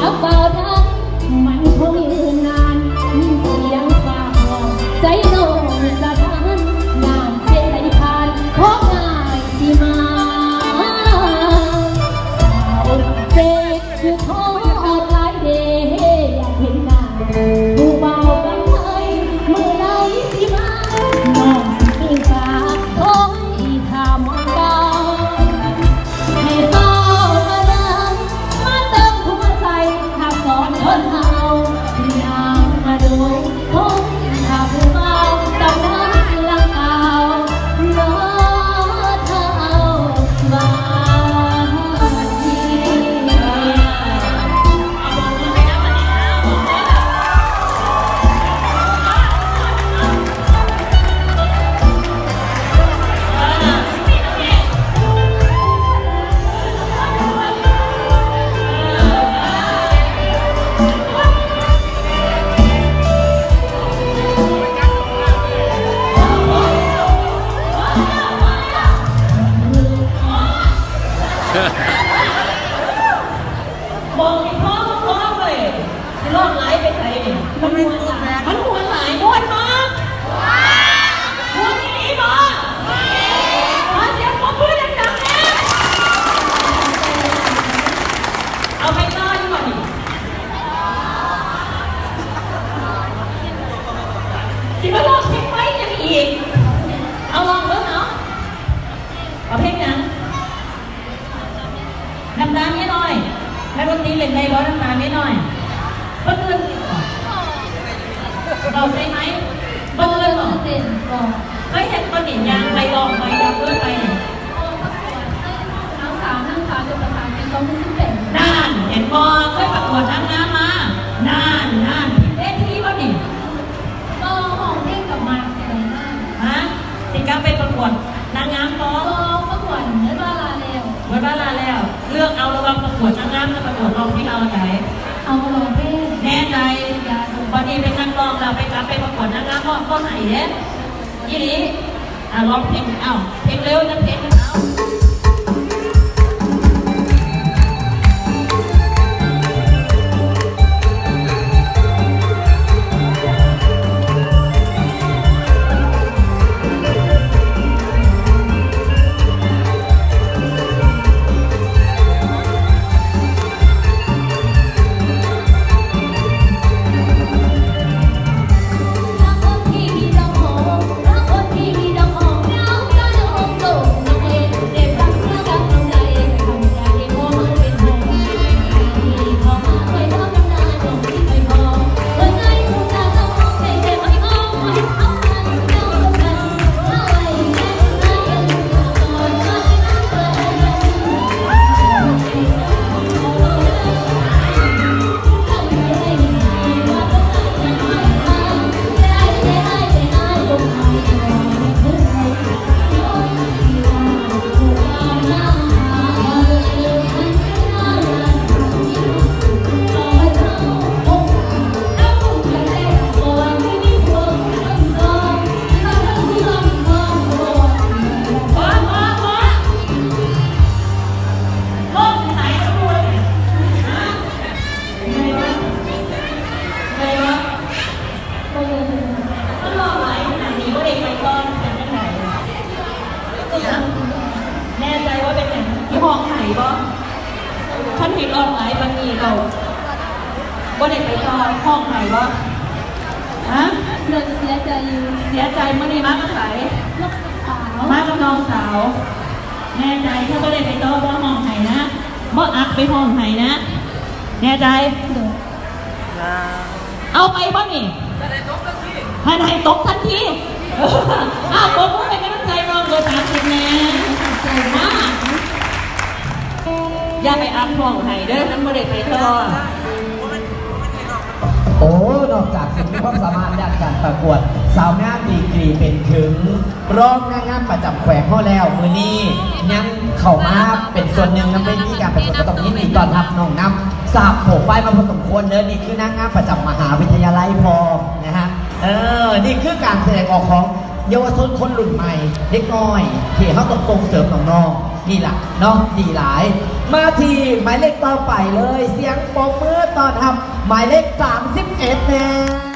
ກັບບ່າວທັນ ມັນຄົງຍືນນານ ຍິນສຽງຟ້າຮ້ອງ ໃຈນ້ອງສະທ້ານ ນ້ຳເສໄຫຼຜ່ານ ຂອງອ້າຍຊິມາ ສາວເສກ ຄືຂໍອອກຫຼາຍເດ ຢາກເຫັນໜ້າ ຜູ້ບ່າວກຳໄພ ມື້ໃດຊິມາ ນ້ອງຊິປີ້ງປາ ຄອຍຖ້າມອງເກົ່າ ໃຫ້ເຮົາມານຳ ມາເຕີມຫົວໃຈ ຮັກສອນຄົນເຮົາ ຄືນາງມະດົງ ຄົງຖ້າຜູ້ບ່າວ ຕຳນານຫຼັງເກົ່າ ລໍຖ້າເອົາບາດນີ້. ບອກໃຫ້ພໍ ພໍເວີຍ ຊິຮ້ອງຫຼາຍໄປໃສນີ້? ມັນມ່ວນຫຼາຍ ມັນມ່ວນຫຼາຍ ມ່ວນບໍ່? ມ່ວນອີ່ຫຼີບໍ່? ຂໍສຽງປົບມືດັງໆແດ່. ເອົາໄປຕໍ່ຢູ່ບໍ່ນີ້? ຊິມາຮ້ອງເພງໄວຫຍັງອີກ? ເອົາ ລອງເບິ່ງເອົາ. ເອົາເພງຫຍັງ? ນ້ຳຕາເມຍນ້ອຍ. ນັກດົນຕີເລ່ນໄດ້ບໍ່ ນ້ຳຕາເມຍນ້ອຍ? ເພິ່ນເອີ້ນ ເວົ້າໃສ່ໄມ ເບິ່ງເລີຍບໍ່? ເຕັ້ນບໍ່? ເຄີຍເຮັດບໍ່ນີ້? ຍ່າງໄປ ຮ້ອງໄປ ຈັບມືໄປນີ້. ເອີ ປະກວດເຄີຍຮ້ອງນາງສາວ ນາງສາວຈົບພາສາອັງກິດສອງພັນສິບແປດ. ນັ້ນ ເຫັນບໍ່? ເຄີຍປະກວດນາງງາມມາ. ນັ້ນ ນັ້ນ ຜິດເວທີບໍ່ນີ້? ບໍ່ ຮ້ອງເພງກັບມາກແຕ່ນາງ. ຮະ? ຊິກັບໄປປະກວດນາງງາມບໍ່? ບໍ່ ປະກວດໝົດວາລະແລ້ວ. ໝົດວາລະແລ້ວ. ເລືອກເອົາລະຫວ່າງປະກວດນາງງາມກັບປະກວດຮ້ອງເພງ ເອົາອັນໃດ? ເອົາຮ້ອງເພງ. ແນ່ໃຈ? ຢ່າດູ. ບັດນີ້ເປັນນັກຮ້ອງແລ້ວ ໄປກັບໄປປະກວດນາງງາມບໍ່ ບໍ່ໃຫ້ເດ້. ອີ່ຫຼີ. ອ່າ ຮ້ອງເພງ. ເອົ້າ ເພງເລັວຈັກເພງໜຶ່ງ ເອົ້າ. ມັນຮ້ອງຫຼາຍຂະໜາດນີ້ ບໍ່ໄດ້ໄປຕໍ່ ຊິເປັນຈັ່ງໃດ? ແນ່ໃຈວ່າເປັນຫຍັງ? ຮ້ອງໄຫ້ບໍ່? ຄັນໃຫ້ຮ້ອງຫຼາຍປານນີ້ແລ້ວ ບໍ່ໄດ້ໄປຕໍ່ ຮ້ອງໄຫ້ບໍ່? ຮະ? ເລື່ອງເສຍໃຈຢູ່. ເສຍໃຈ. ມື້ນີ້ມາກັບໃຜ? ມາກັບນ້ອງສາວ. ມາກັບນ້ອງສາວ. ແນ່ໃຈ? ຖ້າບໍ່ໄດ້ໄປຕໍ່ ບໍ່ຮ້ອງໄຫ້ນະ. ບໍ່ອັກໄປຮ້ອງໄຫ້ນະ. ແນ່ໃຈ? ໂດຍ. ເອົາໄປບໍ່ນີ້? ຄັນໃຫ້ຕົກທັນທີ. ເອີ ເອົາ ປົບມືເປັນກຳລັງໃຈນ້ອງເບີສາມສິບແດ່. ຂອບໃຈມາກ. ຢ່າໄປອັກຮ້ອງໄຫ້ເດີ ມັນບໍ່ໄດ້ໄປຕໍ່. ໂອ້ ນອກຈາກຊິມີຄວາມສາມາດດ້ານການປະກວດສາວງາມດີກຣີເປັນເຖິງ ຮອງນາງງາມປະຈຳແຂວງເຮົາແລ້ວ ມື້ນີ້ຍັງເຂົ້າມາເປັນສ່ວນໜຶ່ງນຳເວທີການປະກວດ ກໍຕ້ອງຍິນດີຕ້ອນຮັບນ້ອງນຳ ຊາບໂປຣໄຟມາພໍສົມຄວນເດີ. ນີ້ຄືນາງງາມປະຈຳມະຫາວິທະຍາໄລພ້ອມນະຮະ. ເອີ ນີ້ຄືການສະແດງອອກຂອງ ເຍົາວະຊົນຄົນລຸ້ນໃໝ່ ເດັກນ້ອຍ ທີ່ເຮົາຕ້ອງສົ່ງເສີມນ້ອງໆ ນີ້ລະເນາະ ດີຫຼາຍ. ມາທີ່ໝາຍເລກຕໍ່ໄປເລີຍ ສຽງປົບມືຕ້ອນຮັບໝາຍເລກສາມສິບເອັດແດ່.